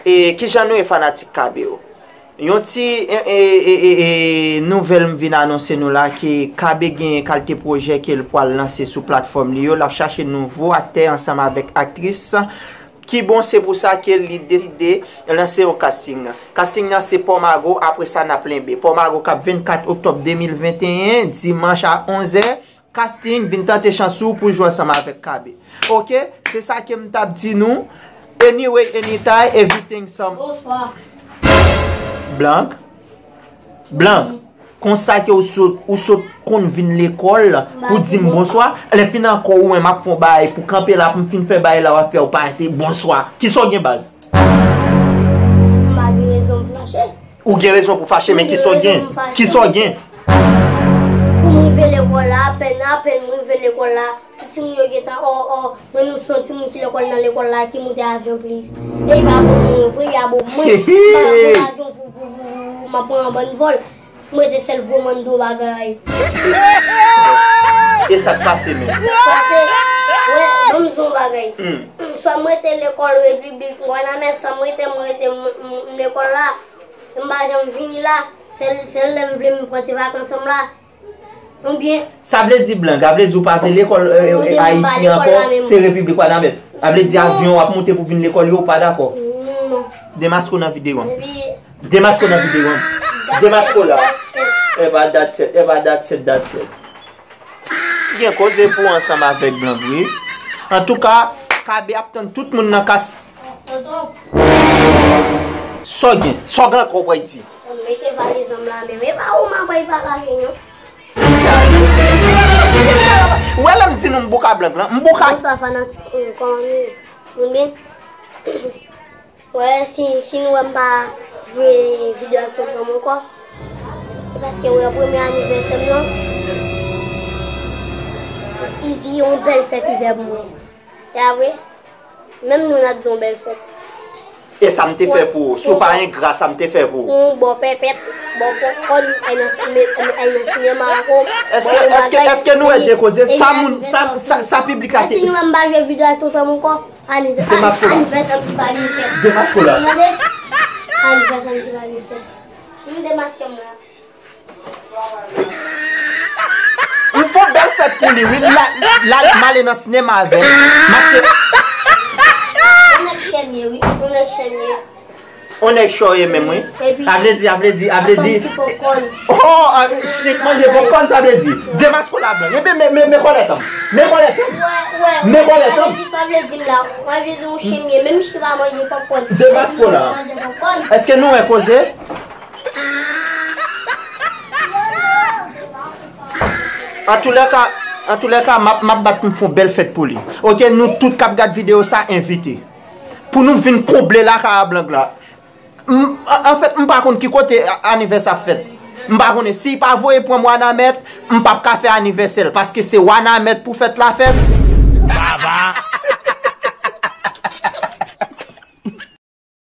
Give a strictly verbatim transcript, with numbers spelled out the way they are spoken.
E kijan nou ye, fanatik K B yo? Yon ti e, e, e, e, e, nouvèl m vin anonse nou la, ke K B gen kalite pwojè ke l pwal lanse sou platfòm li yo. L ap chache nouvo aktè ansanm avèk aktris. Ki bon, se pou sa ke li deside lanse yon casting. Casting nan se Pòmago, apre sa n ap lenbe. Pòmago k ap vennkat oktòb de mil venteyen, dimanch a onzè. Casting, vin tante chans ou pou jwe ansanm avèk K B. Oke, se sa ke m t ap di nou. Anyway, anytime, everything some. Blank. Blank. Konsa ke ou sot, ou sot konn vin lekòl pou di m bonswa. Lè fini ankò ou wè m ap fè yon bagay pou kanpe la, pou m fin fè bagay la, w ap fè ou pa di bonswa. Kisa w gen, baz? M pa gen rezon pou fache. Ou gen rezon pou fache, men kisa w gen? Kisa w gen? Pou m rive lekòl la, apèn, apèn m rive lekòl la, tout timoun yo gentan, ò, ò, mwen menm se yon timoun ki lekòl nan lekòl la, ki moute avyon plis. E pa bon mwen, vre, ya bon mwen. M pa pran avyon, vou, vou, vou, vou, m ap pran yon bann vòl. M rete sèl vre mande yon bagay. E sa k pase menm? Pase, wè, ban m di yon bagay. Hmm. Swa m rete lekòl Repiblik, Wanament, sa m rete, m rete, m, m, m lekòl la. M pa janm vini la. Sèl, sèl lè m vle m pran ti vakans m la. Oubyen. Sa vle di, Blank, a vle di ou pa vle lekòl, eh, eh, Ayiti ankò, se Repiblik Wanament. A vle di avyon w ap moute pou vin lekòl yo, ou pa dakò. Non. Demaske w nan videyo an. Demaske w nan videyo an. Demaske w la. Epa dat sèt, epa dat sèt, dat sèt. Gen koze pou ansanm avèk Blank, wi. Antouka, K B ap tann tout moun nan kas. Sa w gen? Sa w gen ankò w pral di? Mete valiz an m la menm. E pa ou m ap pale avèk non. Ou wè lè m di nou m bouka Blank lan? M bouka. Bonswa fanatik, kòman nou ye? Nou byen? Wè, si, si nou wè m pa jwe videyo ak tonton m ankò, se paske wè premye anivèsè m nan, li di yon bèl fèt li fè pou mwen. Se pa vre? Menm nou n ap di yon bèl fèt. E sa m te fè pou ou? Si w pa engra, sa m te fè pou ou? Yon bò pèpèt, bò pòpkòn, ay nan, ay nan sinema ankò. Èske, èske, èske nou wè de koze? Sa moun, sa, sa, sa piblik la te. Èske nou wè m pa jwe videyo ak tonton m ankò? Anivèsè m ki pa vin fèt. Demaske w la. Tande? Anivèsè m ki pa vin fèt. M demaske m la. M fè yon bèl fèt pou li, wi. La, la, m ale nan sinema avè l. M achte. Yon nèg chèmye, wi. Yon nèg chèmye. Yon nèg chòye menm, wi. Epi, a vle di, a vle di, a vle di. Yon ti pòpkòn. Oh, a, chèk manje pòpkòn, sa vle di. Demaske w la, Blank. Ebyen, men, men, men kòlèt an. Men kòlèt an. Wè, wè, wè. Men kòlèt an. Sa vle di, sa vle di m la. Mwen vle di yon chèmye, menm si pa manje pòpkòn. Demaske w la. Manje pòpkòn. Èske nou wè koze? Antoulèka, antoulèka, m ap, m ap bat pou m fè yon bèl fèt pou li. Oke, nou tout k ap gad videyo sa, envite. Pou nou vin konble lakay a Blank la. M, an, anfèt, m pa konn ki kote a, anivèsè ap fèt. M pa konnen si l pa voye pran m Wanament, m p ap ka fè anivèsè l, paske se Wanament pou fèt la fèt. Baba.